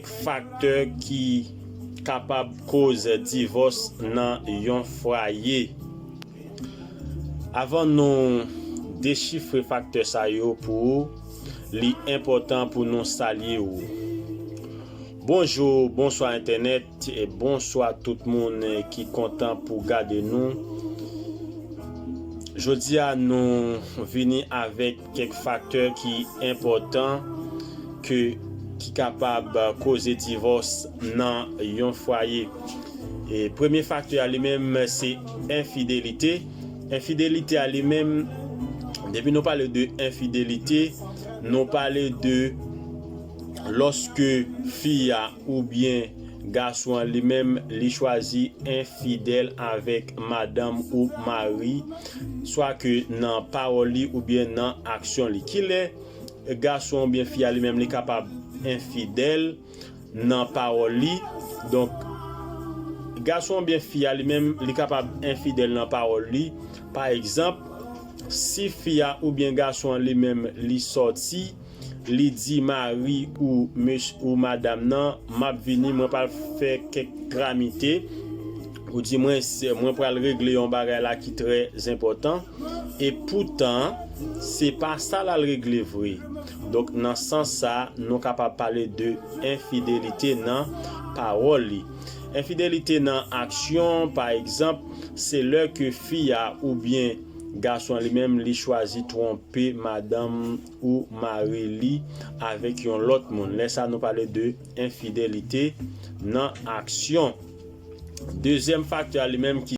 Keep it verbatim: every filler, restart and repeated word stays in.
Faktè ki kapab koz divòs nan yon fwaye. Avan nou dechifre faktè sa yo pou ou, li enpòtan pou nou salye ou. Bonjou, bonswa entènèt, e bonswa tout moun ki kontan pou gade nou. Jodi a nou vini avèk kèk faktè ki enpòtan ke ki kapab koze divòs nan yon fwaye. E premye faktè a li menm se enfidelite. Enfidelite a li menm, depi nou pale de enfidelite, nou pale de lòske fi a oubyen gason an li menm li chwazi enfidèl avèk madanm ou mari, swa ke nan pawòl li oubyen nan aksyon li. Kilè gason oubyen fi a li menm li kapab enfidèl nan pawòl li? Donk, gason oubyen fi a li menm li kapab enfidèl nan pawòl li. Pa egzanp, si fi a oubyen gason an li menm li sòti, li di mari ou mes- ou madanm nan, "M ap vini, mwen pral fè kèk tramite." Ou di, "Mwen se- mwen pral regle yon bagay la ki trè enpòtan." E poutan, se pa sa l al regle vre. Donk, nan sans sa, nou kapab pale de enfidelite nan pawòl li. Enfidelite nan aksyon, pa egzanp, se lè ke fi a oubyen gason an li menm li chwazi twonpe madanm ou mari li avèk yon lòt moun. Lè sa, nou pale de enfidelite nan aksyon. Dezyèm faktè a li menm ki